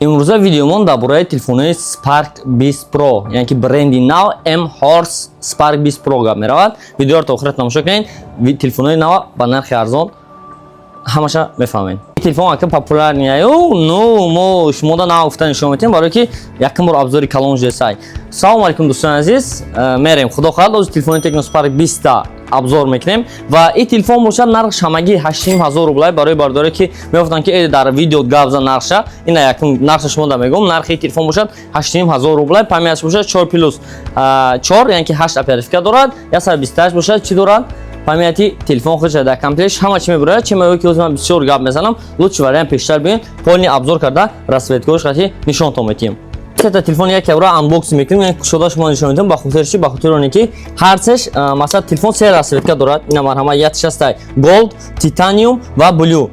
Имрӯза видеомон дар бораи телефонҳои Spark 20 Pro, яъне ки бренди нав mHorse Spark 20 Pro гап меравад. Видеоро то охира тамошо кунед. Телефонҳои нав ба нархи арзон ҳамаша мефаҳмед. Телефон ака популярный аю, ну мо шумода нав гуфта нишон метиҳем, барое ки якум бор обзори калон шудесай. Салому алайкум, дӯстони азиз. Мерем, худо хоҳад, ҳозир телефони Tecno Spark 20 та обзор мекунем ва ин телефон бошад, нархш ҳамагӣ 8500 рублай. Барои бардоре ки мегуфтанд, ки дар видео гап за нархша, ина якум нархша шумо да мегӯм. Нархи телефон бошад 8500 рублай, памятьш бошад 4 плюс 4, яъне ки 8 оперативка дорад, 128 бошад. Чӣ дорад? Памяти телефон худша. Дар комплектш ҳама чи мебурад. Чи мегӯ, ки ҳозир ман бисёр гап мезанам, лучший вариант пештар биён, полный обзор карда, расцветкош қати нишонтон метиҳем. Сета телефон як евро unboxing мекунем, яъне кушода шумо нишон медиҳем. Ба хотири чи? Ба хотири оне ки ҳар сеш, масалан, телефон се расцветка дорад. Ина, марҳамат, якшастай gold, titanium ва blue.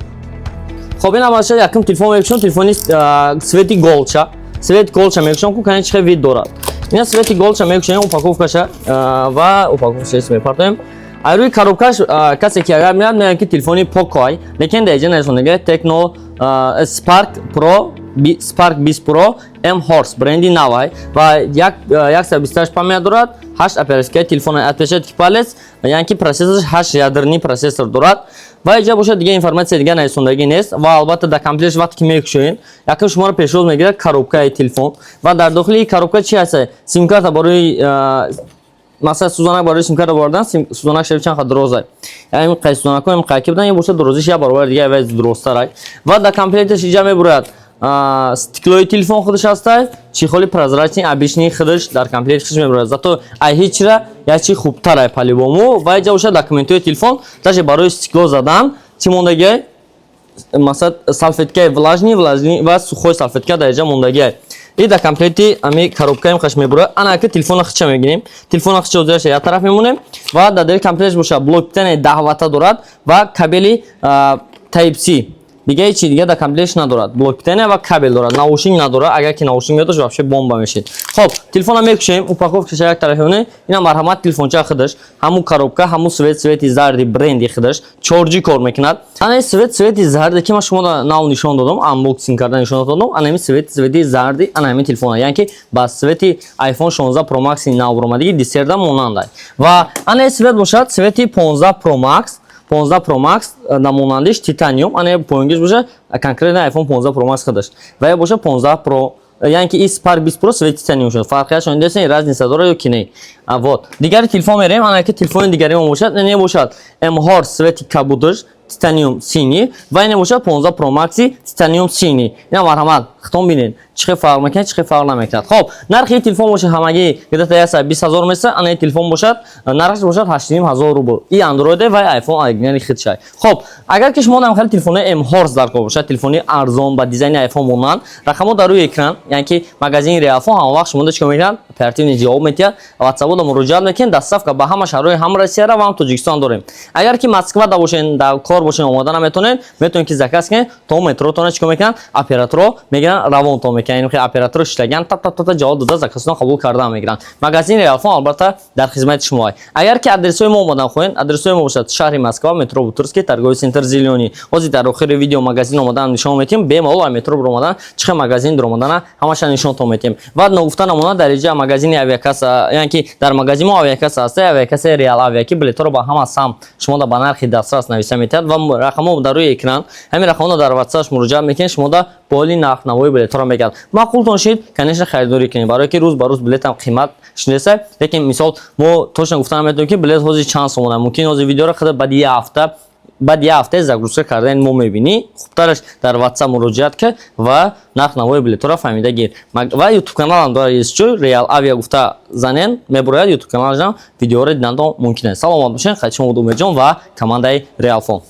Хоб, ина баша якум телефон мекушам, телефони цвети gold ша. Цвет gold ша мекушам, ку кане чихе вид дорад. Ина цвети gold ша мекушем, упаковкаша ва упаковкаша мепартоем. Ай рӯи коробкаш касе ки агар меяд, мегӯяд, ки телефони Poco, лекин дар иҷа нарисондаги Tecno Spark Pro, Spark 20 Pro M Horse, бренди навай ва 128 память дорад, 8 оперативкаи телефон, отпечатки палец, яъне ки процессорш 8 ядерный процессор дорад. Ва иҷа бошад, дига информатсия дига нарисондагӣ нест. Ва албатта, дар комплектш вақте ки мекушоед, якум шуморо пешвоз мегирад коробкаи телефон. Ва дар дохили коробка чи ҳаст? Симкарта барои, масалан, сӯзанак барои симкарта бурдан. Сӯзанак шави чанд қад дорозай, яъне қай сӯзанакҳо им қайки будан, бошад, дорозиш як баробар дига аваз дорозтарай. Ва дар комплекташ иҷа мебурад стеклои телефон худаш ҳастай, чехоли прозрачный обычный худаш дар комплект худаш мебурад. Зато ай ҳечра як чи хубтарай по-любому. Ва иҷа бошад документҳои телефон, даже барои стекло задан чӣ мондагиай? Масалан, салфеткаи влажный ва сухой салфетка дар иҷа мондагиай. И дар комплекти ами коробкаем қаш мебурад. Ана ки телефона хича мегирем, телефона хича озираша як тараф мемонем. Ва дар дили комплектш боша блок питания 10 ватта дорад ва кабели Type C. Дига ҳечи дига дар комплектш надорад. Блок питания ва кабел дорад, наушник надорад. Агар ки наушник медошт, вообще бомба мешид. Хоб, телефона мекушем, упаковкаша як тараф мемонем. Ина, марҳамат, телефонча худаш, ҳамун коробка, ҳамун цвет, цвети зарди бренди худаш, 4G кор мекунад. Ана ин цвет, цвети зарде ки ман шумо нав нишон додам, unboxing карда нишон додам, ана ҳамин цвет, цвети зарди ана ҳамин телефона, яъне ки ба цвети iPhone 16 Pro Max нав баромадиги десерда монандай. Ва ана ин цвет бошад цвети 15 Pro Max, 15 Pro Max намонандиш titanium. Ана поингиш бошад конкретно iPhone 15 Pro Max худаш ва я бошад 15 Pro, яъне ки Spark 20 Pro цвет titanium шуд. Фарқиятшон десен, разница дора ё ки не? Вот, дигари телефон мерем. Ана ки телефони дигари мо бошад, не бошад mHorse цвети кабудаш titanium синий ва ине бошад 15 Pro Max titanium синий. Ина, марҳамат, хитон бинед, чӣ хел фарқ мекунад, чӣ хел фарқ намекунад. Хоб, нархи ин телефон бошад ҳамагӣ где-то 120 ҳазор меса. Ана ин телефон бошад, нархаш бошад 85 ҳазор рубл. И андроиде ва iPhone оригинали худшай. Хоб, агар ки шумо намхали телефони mHorse дар кор бошад, телефони арзон ба дизайни iPhone монанд, рақамҳо дар рӯи экран, яъне ки магазини Realphone ҳама вақт шумо чикор мекунад? Оперативный ҷавоб метиҳад. WhatsApp муроҷиат мекунед. Доставка ба ҳама шаҳрҳои ҳам Россияра ва ҳам Тоҷикистон дорем. Агар ки Москвада бошед, дар кор бошед, омода наметонед, метавонед ки заказ кунед. То метротона чикор мекунанд? Операторо мегиранд, равонтон мекунанд. Яъне операторо шиштаган, та та та ҷавоб дода, заказтон қабул карда мегиранд. Магазини Realphone албатта дар хизмати шумо. Агар ки адресҳои мо омодан хоҳед, адресҳои мо бошад шаҳри Москва, метро Бутырский, торговый центр Зелёный. Ҳозир дар охири видео магазин омодан нишон метиҳем. Бемалол ай метро биромадан, чӣ хел магазин дуромадана ҳамаша нишонтон метиҳем. Ва ногуфта намонад, дар инҷа магазини авиакасса, яъне ки дар магазин мо авиакасса ҳаста, авиакассаи Реал Авиа, ки билетҳоро ба ҳама сам шумо ба нархи дастрас нависа метиҳад. Ва рақамҳо дар рӯи экран, ҳамин рақамҳо дар WhatsApp муроҷиат мекунед, шумо да боли нархнавои билетҳоро мегӯяд. Маъқултон шид, конечно, харидорӣ кунед, барое ки рӯз ба рӯз билетам қимат шудеса. Лекин мисол, мо точно гуфта наметавонем, ки билет ҳозир чанд сомона. Мумкин ҳозир видеоро худа баъди як ҳафта загрузка кардани мо мебинӣ. Хубтараш дар WhatsApp муроҷиат кар ва нарх навои билетҳоро фаҳмида гир. Ва YouTube каналам дорад, исчӯ Реал Авиа гуфта занен, мебурояд. YouTube каналашам видеоро дидантон мумкин аст. Саломат бошед. Хайр, шумо буд Умедҷон ва командаи Realphone.